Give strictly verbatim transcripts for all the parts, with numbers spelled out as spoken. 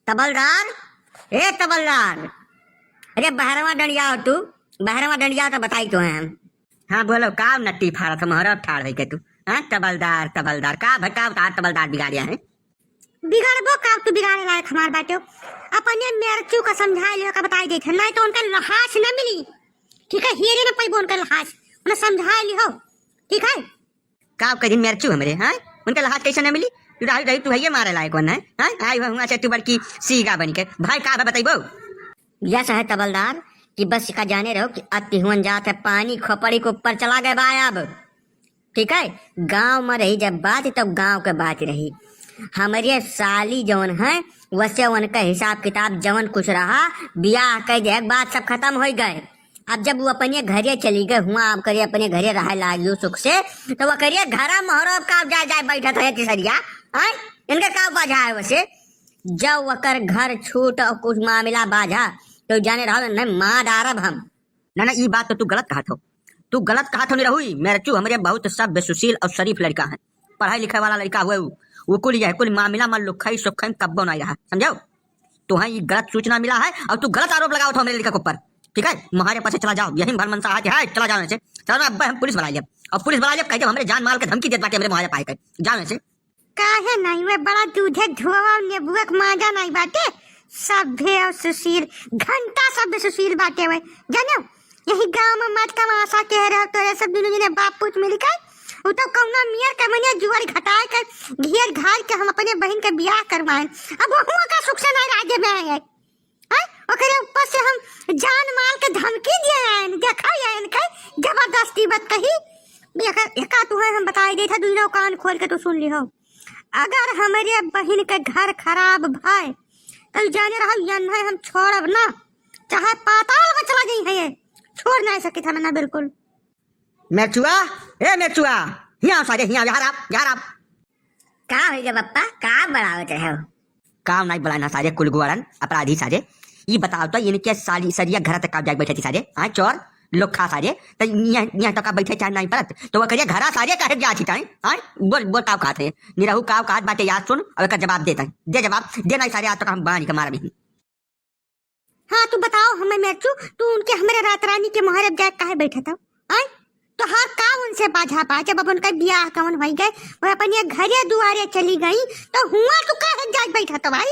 तबलदार, ए तबलदार, अरे बहरवा डंडिया हो तू, बहरवा डंडिया तो बताई तो हैं हम। हाँ बोलो, का नट्टी फारत है, मोहरा ठाड़ होई के तू? हाँ, तबलदार, तबलदार, का भ-, का उतार तबलदार बिगाड़िया है? बिगाड़बो का, तू बिगाड़े लायक हमार बाटे। अपने मेरचू का समझाए लियो का बताई देत है, नहीं तो उनका लहास न मिली, ठीक है? हेरे न पैबो उनका लहास, उन्हें समझाए लियो, ठीक है? का करी मेरचू हमरे, हाँ? उनका लहास कैसे न मिली? तू रही, रही, तू हइये मारे लायक वन है, हाँ? आई हुआ हुआ से तू बड़की सीगा बन के, भाई का बा बताइबो? यस है तबलदार कि बस का जाने रहो कि अति हुअन जात है, पानी खोपड़ी के ऊपर चला गए बा अब। ठीक है, गाँव में रही जब बात, तब गाँव के बात रही। हमरे साली जौन है, वसे उनका हिसाब किताब जौन कुछ रहा, बियाह कइ दे, बात सब खतम होइ गए। अब जब वो अपने घरे चली गए, हुआ अब करे अपने घरे रहे लागियो सुख से, तो वो करिए घरा मोहरो अब का जाए, जाए बैठत है तिसरिया, आय? इनका का बाझा है वसे? जब वकर घर छूट और कुछ मामला बाझा, तो जाने रहो, नहीं मार डारब हम। ना, ना, ई बात तो तू गलत कहत हो। तू गलत कहत हो, निरहुई। मेरचू हमरे बहुत सभ्य, सुशील और शरीफ लड़का है। पढ़ाई लिखे वाला लड़का हुए उ। वो कुल यह कुल मामला में लुखई सुखई में कब्बो नहीं रहा, समझो? तुहें ई गलत सूचना मिला है और तू गलत आरोप लगावत हो हमरे लड़का के ऊपर। ठीक है, मोहरे पर से चला जाओ, यही भर मनसा है कि है, चला जाओ यहाँ से। चलो ना, अब हम पुलिस बुला लिया। और पुलिस बुला लिया, कह दे हमरे जान माल के धमकी देत बाटे हमरे मोहरे पाए के। जाओ यहाँ से। काहे नहीं, वे बड़ा दूधे धुआवा और नेबुआ के माजा नहीं बाटे। सभ्य और सुशील, घंटा सभ्य सुशील बाटे वे। जानो, यही गाँव में मत तमाशा कह रहे हो, तोरे सब दुनों जने बाप पूत मिल के, उ तो कौनो मियर के मने जुआर घटाए के, घेर घार के हम अपने बहिन के बियाह करवाएन। अब वहुआ का सुख से नहीं राज्य में आए। हैं? ओकरे ऊपर से हम जान माल के धमकी दिए आएन, देखा आएन के जबरदस्ती मत कही। एका, एका तुहे हम बताई देत है, दुनो कान खोल के तू सुन लिहो। अगर हमरे बहिन के घर खराब भय, तो जाने रहो, यन्हे हम छोड़ब ना, चाहे पाताल में चला जाई है, ये छोड़ नहीं सकित हम ना बिल्कुल। मेचुआ, ए मेचुआ, हियाँ सारे, हियाँ, यहाँ आप, यहाँ आप। का होइ गया बप्पा, का बड़ावत रहे हो? काम नहीं बलाना सारे, कुलगुआड़न, अपराधी सारे। ई बताओ तो इनके साली सरिया घर तक का जाके बैठे थी सारे, हाँ चोर, लोग खा सारे, तो यहाँ, यहाँ तक का बैठे चाहे नहीं परत, तो वो कहिए घरा सारे काहे जा थी ताई, हाँ? बोल, बोल काव खात है, निरहू काव खात बाटे याद सुन, और एक जवाब देता है, दे जवाब, दे नहीं सारे आज तक हम बानी के मारा नहीं। हाँ, तू बताओ हमें मेरचू, तू उनके हमरे रात रानी के मोहरे जाए काहे बैठत हो? आय? तोहार का उनसे बाझा बा? जब अब उनका बियाह कवन होई गए, वो अपने घरे दुआरे चली गई, तो हुआ तू काहे जाए बैठत हो भाई?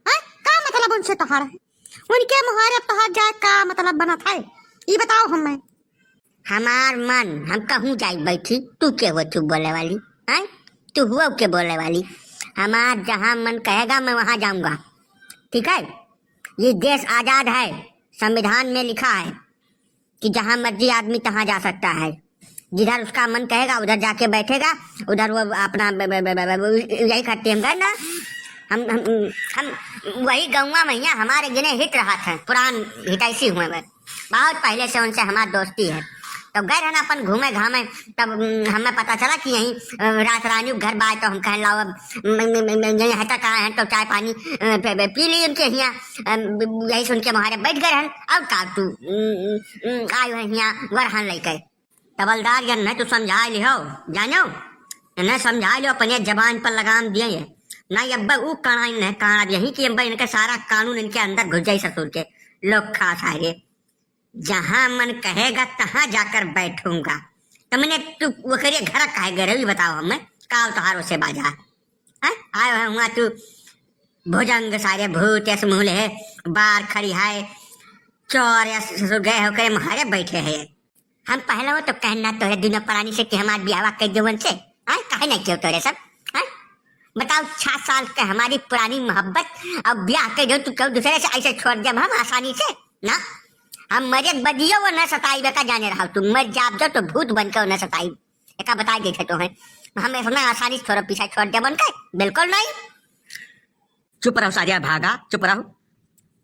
आय? का मतलब उनसे तोहार है? उनके मोहरे तोहार जाए का मतलब बनत है? ई बताओ हमें। हमार मन, हम कहूँ जाई बैठी, तू के हो तू बोले वाली, हैं? तू हुआ के बोले वाली? हमार जहाँ मन कहेगा, मैं वहाँ जाऊँगा, ठीक है? ये देश आजाद है, संविधान में लिखा है कि जहाँ मर्जी आदमी तहाँ जा सकता है, जिधर उसका मन कहेगा उधर जाके बैठेगा, उधर वो अपना ब-, ब-, ब-, ब-, ब-, यही करते हम गए ना, हम, हम, हम वही गौवा में हियाँ हमारे जिन्हें हित रहा था, पुरान हितैषी हुए हैं। बहुत पहले से उनसे हमार दोस्ती है। तब गए रहन अपन घूमे घामे, तब, उम, हमें पता चला कि यहीं, अ, रात रानी घर बाय, तो हम कहन लाओ अब, म-, म-, म-, म-, यहीं है तो कहाँ है, तो चाय पानी, अ, पे, पे, पी ली उनके हियाँ, अ, ब-, यही सुन के मोहरे बैठ गए रहन। अब का तू, उम, उम, उम, आयो है हियाँ वरहन लेके। तबलदार यन नहीं तू समझा लिहो, जानो, इन्हें समझा लियो, अपने जबान पर लगाम दिए ये। नहीं अब ऊ काना इन्हें काना यही कि अब इनके सारा कानून इनके अंदर घुस जाई ससुर के। लोग खा सारे। जहाँ मन कहेगा, तहाँ जाकर बैठूंगा। तो मैंने तू ओकरे घर काहे गए रही, बताओ हमें, का तोहार ओसे बाझा? हैं? आयो है हुआ तू भुजंग सारे भूत यस मुँह ले है, बार खड़ी है, चोर यस ससुर गए हो करे मारे बैठे है। हम पहले वो तो कहना तोहरे दुनो प्राणी से कि हमार बियाह कर दो उनसे, हैं? काहे नहीं कियो तोरे सब, हैं? बताओ, छह साल के हमारी पुरानी मोहब्बत, अब ब्याह के जो तू क्यों दूसरे से ऐसे छोड़ देब हम आसानी से? ना, हम मरे बदियो वो न सताइबे का, जाने रहो, तू मर जाब जो तो भूत बन के वो न सताइब, एका बताई देते तो हैं, हम इतना आसानी से थोड़ा पीछा छोड़ देब उनके, बिल्कुल नहीं। चुप रहो सारे, भागा, चुप रहो।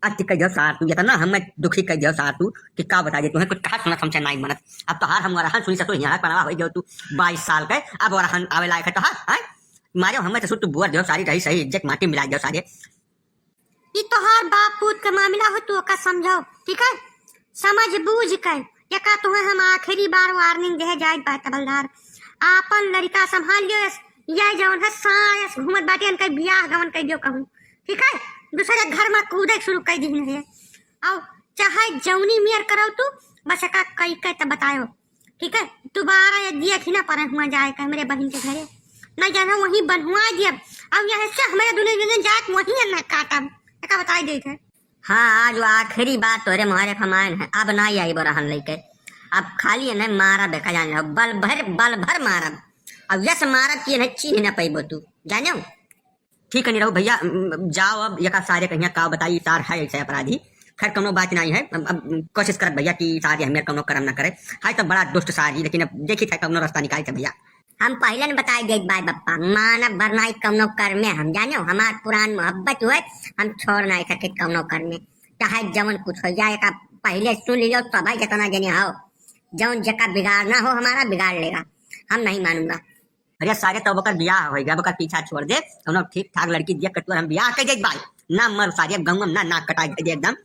अति कह दियो सार तू, इतना हमें दुखी कह दियो सार तू कि का बता दे तुम्हें, कुछ कहा सुना समझे नहीं मनत। अब तो हार हम वरहन सुनी ससुर यहाँ पनावा हो गयो तू बाईस साल के, अब वरहन आवे लायक है तो हार, हैं? मारे हमें ससुर तू बोर दियो सारी रही सही इज्जत माटी मिला दियो सारे। ई तोहार बाप पूत के मामला हो, तू ओका समझाओ, ठीक है? समझ बूझ के, एका तुम्हें हम आखिरी बार warning दे जाए बा तबलदार, आपन लड़का संभाल लियो, यस, ये जौन है सायस घूमत बाटे, इनका बियाह गवन कर दियो कहूँ, ठीक है? दूसरे घर मा कूदे शुरू कइ दिहिन है। अउ चाहे जौनी मेर करउ तू, बस एका कइ के त बतायो, ठीक है? दोबारा ये दिया कि ना परे हुआ जाए के हमरे बहिन के घरे, ना जाना वहीं बन्हवाइ दियब। अउ यहाँ से हमरे दुनो जने जाए के वहीं ना काटब, एका बताइ देइत है। हाँ, आज वो आखिरी बात तोरे मोहरे फमान है, अब ना आइबो रहन लइके। अब खाली इन्हें मारब, एका जान लो, बल भर, बल भर मारब। अब यस मारब कि इन्हें चीन्ह ना पइबो तू, जानो? ठीक है निरहू भइया, उम, जाओ अब एका सारे कहिया का बताई, सार है ऐसे अपराधी। खैर कउनो बात नाहीं है, अब, अब कोशिश करब भइया कि सार ये हमें कउनो करम ना करे। है तो बड़ा दुष्ट सार जी, लेकिन अब देखी थे कउनो रस्ता निकाली थे भइया। हम पहिले न बताइ देइत बाई बप्पा, मानब भर नाहीं कउनो करमे हम, जानो, हमार पुरान मोहब्बत हुए, हम छोड़ नाहीं सके कउनो करमे, चाहे जवन कुछ होइ जाए, एका पहिले सुन लियो सबै जेतना जने हो, जवन जेका बिगाड़ना हो हमारा बिगाड़ लेगा, हम नहीं मानूंगा। अरे सारे, तब ओकर बियाह होइ गया, ओकर पीछा छोड़ दे, कउनो ठीक ठाक लड़की देख के तोर हम बियाह कइ देइत बाई, ना मर सारे, गउवा में ना नाक कटाइ दे एकदम।